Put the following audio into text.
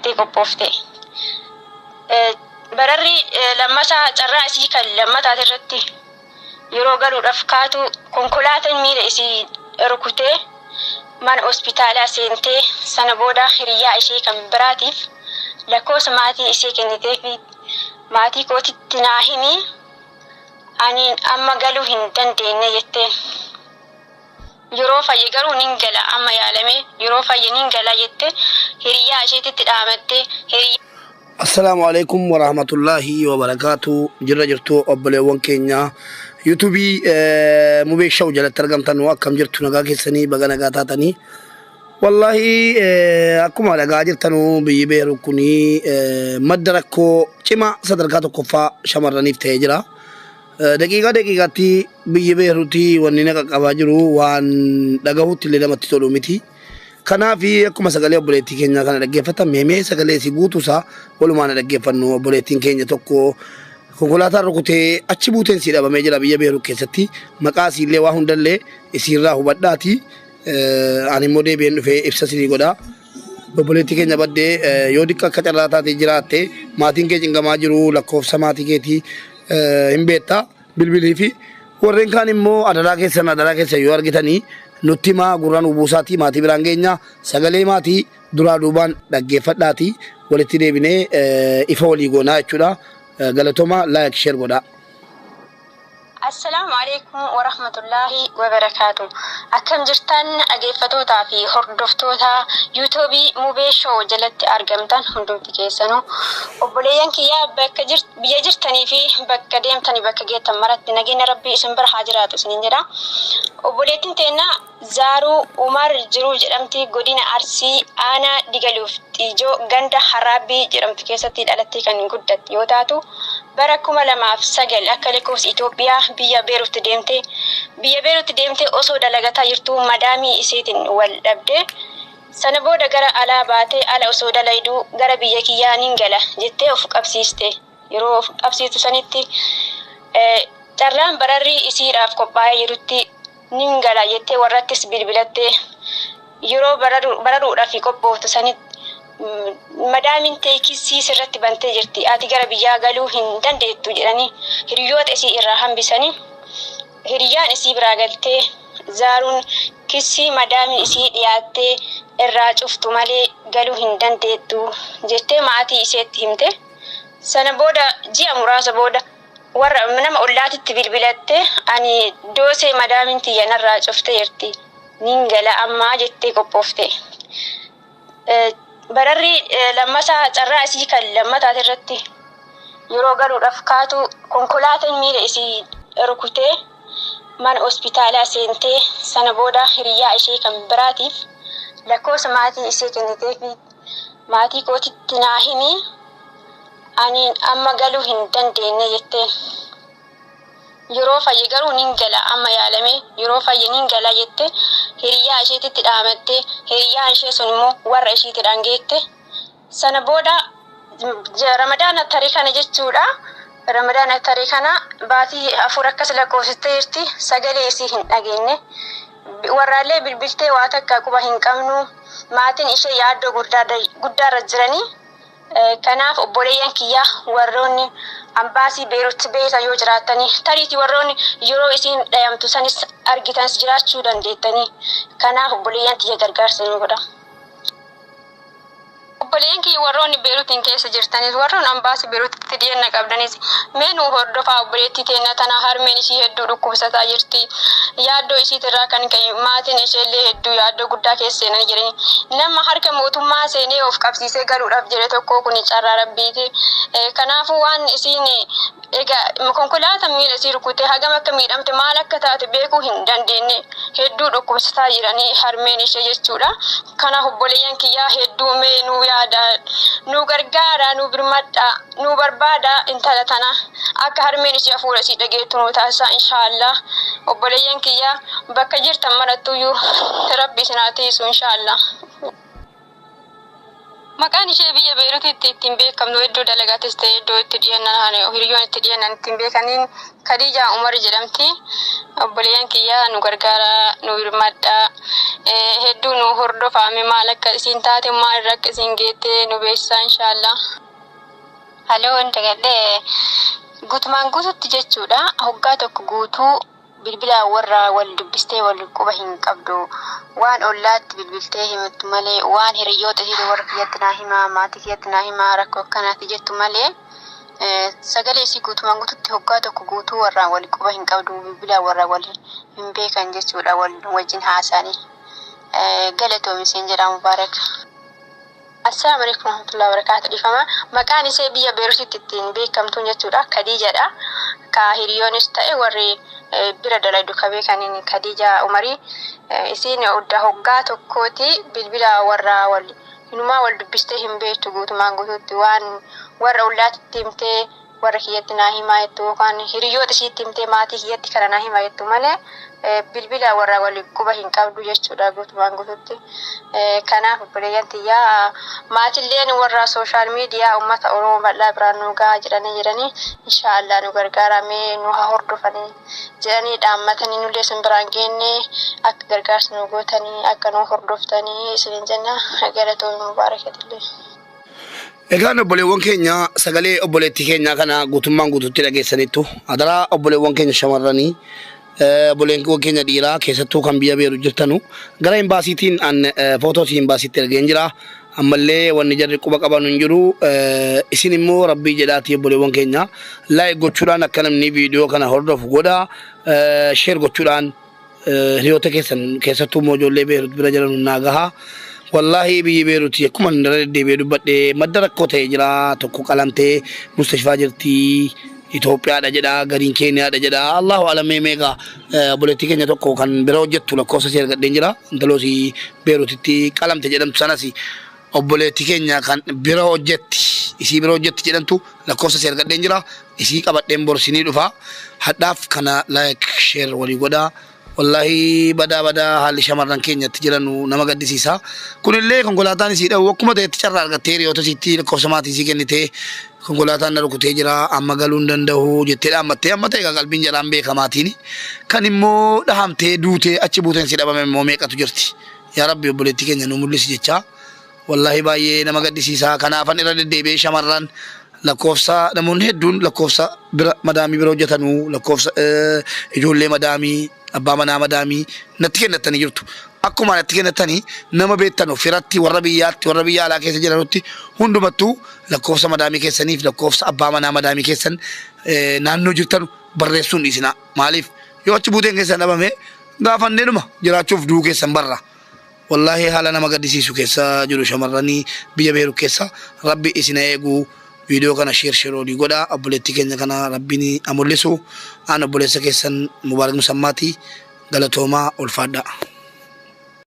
jettee qophoofte. Bararri lammataa carraa isii kan lammataati irratti yeroo galuudhaaf kaatu konkolaataan miila isii rukutee mana hospitaalaa seentee, sana booda hiriyaa ishee kan biraatiif lakkoofsa maatii ishee kennitee fi "Maatii kootitti naa himi, ani amma galuu hin dandeenye" jetteen. "Yeroo fayye garuu nin gala, amma yaalame yeroo fayye nin gala" jette hiriyaa isheetitti dhaamatte. Hiriyaa Assalaamu alaikum warahmatullaahi wabarakaatu. Jirra jirtu, obboleewwan keenya yuutuubii Mubee Shaw jalatti argamtan? Akkam jirtu? Nagaa keessanii? Baga nagaa taatanii. Wallaahi, akkuma dhagaa jirtanuu, biyyi Beerut kuni madda rakkoo cimaa sadarkaa tokkoffaa shamarraniif ta'ee jira. Daqiiqaa daqiiqaatti biyyi Beeruutii wanni na qaqqabaa jiru waan dhagahuutti illee namatti tolu miti. Kanaaf akkuma sagalee obboleettii keenyaa kana dhaggeeffatan, meemee sagalee isii guutuusaa walumaan dhaggeeffannu. Obboleettiin keenya tokko konkolaataan rukutee achi buuteen sii dhabamee jira biyya Beerut keessatti. Maqaa isiillee waa hundallee isiirraa hubadhaati. Ani immoo deebi'een dhufee ibsa isinii godha. Obboleettii keenya baddee yoo diqqa akka carraa taatee jiraatte, maatiin kee cinqamaa jiru. Lakkoofsa maatii keetii hin beektaa, bilbilii fi warreen kaan immoo adaraa keessan, adaraa keessan, yoo argitanii nutti himaa, gurraan buusaatii maatii biraan geenya. Sagalee maatii duraa duubaan dhaggeeffadhaatii walitti deebinee ifa walii goonaa jechuudha. Galatooma, like, share godhaa. Assalaamu alaikum warahmatullaahi wabarakaatu. Akkam jirtan, dhaggeeffatootaa fi hordoftoota yuutuubii Mubee Show jalatti argamtan hundumti keessanuu? Obboleeyyan kiyyaa, bakka biyya jirtanii fi bakka deemtanii bakka geettan maratti nageenya Rabbii isin bira haa jiraatu isiniin jedha. Obboleettiin teennaa Zaaruu Umar Jiruu jedhamti. Godina Arsii, aanaa Digaluuf Xiijoo, ganda Haraabbii jedhamtu keessatti dhalattee kan guddatte yoo taatu, bara 2009 akka lakkoofsa Itoophiyaa biyya Beeruutti deemte. Biyya Beeruutti deemtee osoo dalagataa jirtuu madaamii iseetiin wal dhabde. Sana booda gara alaa baatee ala osoo dalayduu "Gara biyya kiyyaa nin gala" jettee of qabsiiste. Yeroo of qabsiistu sanitti carraan bararrii isiidhaaf qophaa'ee jirutti "Nin gala" jettee warrattis bilbilattee, yeroo bararuudhaaf qophooftu sanitti "Madaamiin tee kissii sirratti bantee jirti, ati gara biyyaa galuu hin dandeettu" jedhanii hiriyoota isii irraa hambisanii, hiriyyaan isii biraa galtee Zaaruun kissii madaamiin isii dhiyaattee irraa cuftu malee galuu hin dandeettu jettee maatii iseetti himte. Sana booda ji'a muraasa booda warra nama ollaatitti bilbilatte, "Ani doosee madaamiin tiyya narraa cufteerti, nin gala ammaa" jettee qophoofte. Bararri lammataa carraa isii kan lammataati irratti yeroo galuudhaaf kaatu konkolaataan miila isii rukutee mana hospitaalaa seentee, sana booda hiriyaa ishee kan biraatiif lakkoofsa maatii ishee kennitee fi "Maatii kootitti naa himi, ani amma galuu hin dandeenye" jetteen. "Yeroo fayye garuu nin gala, amma yaalame yeroo fayye nin gala" jette hiriyaa isheetitti dhaamatte. Hiriyyaan ishee sun immoo warra ishiitidhaan geette. Sana booda Ramadaana tarii kana jechuudha. Ramadaana tarii kana baatii 4 akkas lakkoofsiftee jirti. Sagalee isii hin dhageenye. Warraallee bilbiltee waa takka quba hin qabnu. Maatiin ishee yaaddoo guddaarra jiranii. Kanaaf obboleeyyan kiyyaa, warroonni ambaasii Beerutti beekan yoo jiraattanii, tariitii warroonni yeroo isiin dhayamtu sanis argitanis jiraachuu dandeettanii. Kanaaf obboleeyyan tiyya, gargaarsa nu godha. Obboleeyyan kiyya, warroonni Beeruutiin keessa jirtanis, warroon ambaasii Beeruutitti dhiyeenya qabdanis, mee nu hordofaa obboleettii teenya tana. Harmeen ishii hedduu dhukkubsataa jirti. Yaaddoo ishiitirraa kan ka'e maatiin isheellee hedduu yaaddoo guddaa keessa seenanii jirani. Nama harka mootummaa seenee of qabsiisee galuudhaaf jedhe tokko kun carraa Rabbiiti. Kanaafuu waan isiin egaa konkolaataan miila isii rukutee hagam akka miidhamte, maal akka taate beekuu hin dandeenye. Hedduu dhukkubsataa jiranii harmeen ishee jechuudha. Kanaaf obboleeyyan kiyyaa, hedduu mee nuu yaada, nu gargaara, nu birmadha, nu barbaada. Intala tana akka harmeen ishee hafuura isii dhageettu nu taasisa, inshaallah. Obboleeyyan kiyyaa, bakka jirtan marattuyyuu Rabbi isin haa tiisu, inshaallah. Maqaan ishee biyya Beerutitti ittiin beekamtu iddoo dalagaatis ta'e iddoo itti dhiyannan hiriyoon itti dhiyannan ittiin beekaniin Khadijaa Umar jedhamti. Obboleeyyan kiyyaa nu gargaara, nu hirmadhaa, hedduu nu hordofaame, maal akka isiin taate, maal irra akka isiin geette nu beeksisaa inshaallah. Haloo indagadhee guutumaan guututti jechuudha. Hoggaa tokko guutuu bilbilaan warra wal dubbistee wal quba hin qabdu. Waan ollaatti bilbiltee himattu malee, waan hiriyoota ishee warra kiyyatti naa himaa, maatii kiyyatti naa himaa, rakkoo akkanaati jettu malee, sagalee isii guutumaan guututti hoggaa tokko guutuu warraan wal quba hin qabdu, bilbilaan warra wal hin beekan jechuudha wal wajjin haasa'anii. Galatoomi isiin jedha Mubaarak. Assalaamu alaikum warahmatullahi wabarakatuh. Dhiifama. Maqaan ishee biyya Beeruutitti ittiin beekamtuun jechuudha. Khadiijadha. Ka hiriyoonis ta'e warri bira dalagdu ka beekaniin Khadiija Umarii. Isiin odda hoggaa tokkooti bilbila warra wal hinumaa wal dubbistee hin beektu guutumaan guutuutti, waan warra ollaatti himtee warra kiyyatti naa himaa jettu yookaan hiriyoota isiitti himtee maatii kiyyatti kana naa himaa jettu malee, bilbila warra wal quba hin qabdu jechuudha guutumaan guutuutti. Kanaaf obboleeyyan tiyyaa, maatilleen warra social media uummata Oromoo bal'aa biraan nu gahaa jedhanii jedhanii, inshaallah nu gargaaramee nu haa hordofanii jedhanii dhaammatanii, nullee isin biraan geenne akka gargaarsa nu gootanii akka nu hordoftanii isinin jenna. Galatoomi Mubaarakatillee. Egaan obboleewwan keenya, sagalee obboleettii keenyaa kana guutummaan guutuutti dhageessaniittu. Adaraa obboleewwan keenya shamarranii, obboleewwan keenya dhiiraa, keessattuu kan biyya Beeru jirtanu, gara imbaasiitiin an footoo si imbaasiitti ergeen jira. Ammallee wanni jarri quba qaban hin jiru. Isin immoo rabbii jedhaatii obboleewwan keenya like gochuudhaan akka namni viidiyoo kana hordofu godha. Share gochuudhaan hiriyoota keessan, keessattuu immoo ijoollee Beerut bira jiran naa gahaa. Wallaahi biyyi Beeruti akkuma inni irra deddeebi'ee dubbadhee madda rakkoo ta'ee jira. Tokko qalamtee mustashfaa jirti. Itoophiyaadha jedha, gariin Keeniyaadha jedha. Allahu alamee meeqa obboleettii keenya tokko kan bira hojjettu lakkoofsa ishee argadheen jira. Intaloosii Beerutitti qalamte jedhamtu sanas obboleettii keenya kan bira hojjetti, isii bira hojjetti jedhamtu lakkoofsa ishee argadheen jira. Isii qabadheen borsinii dhufa. Hadhaaf kana like share walii godhaa. Wallaahi badaa badaa haalli shamarran keenyatti jiranu nama gaddisiisa. Kunillee konkolaataan isii dha'u akkuma ta'etti carraa argattee hiriyoota isiitti lakkoofsa maatii isii kennitee, konkolaataan na rukutee jira, amma galuu hin danda'u jettee dhaammattee, amma ta'e qalbiin jalaan beekamaatiin. Kan immoo dhahamtee duutee achi buuteen si dhabame immoo meeqatu jirti. Yaa Rabbi obboleettii keenya nu mul'isi jechaa. Wallaahi baay'ee nama gaddisiisa. Kanaafan irra deddeebi'ee shamarran lakkoofsa, namoonni hedduun lakkoofsa bira madaamii bira hojjetanuu, lakkoofsa ijoollee madaamii, abbaa manaa madaamii natti kennattanii jirtu. Akkuma natti kennattanii nama beektanu firatti, warra biyyaatti, warra biyya alaa keessa jiranutti hundumattuu lakkoofsa madaamii keessaniif lakkoofsa abbaa manaa madaamii keessan naannoo jirtanu barreessuun dhiisina. Maaliif yoo achi buuteen keessan dhabame gaafanneenuma jiraachuuf du'uu keessan barra. Wallaahi haala nama gaddisiisu keessa jiru shamarranii biyya Beerut keessa. Rabbi isin eegu. Viidiyoo kana share share olii godha. Obboleettii keenya kana rabbiin haa mul'isu. Aan obboleessa keessan Mubaarak Musammaati. Galatoomaa, ulfaadhaa.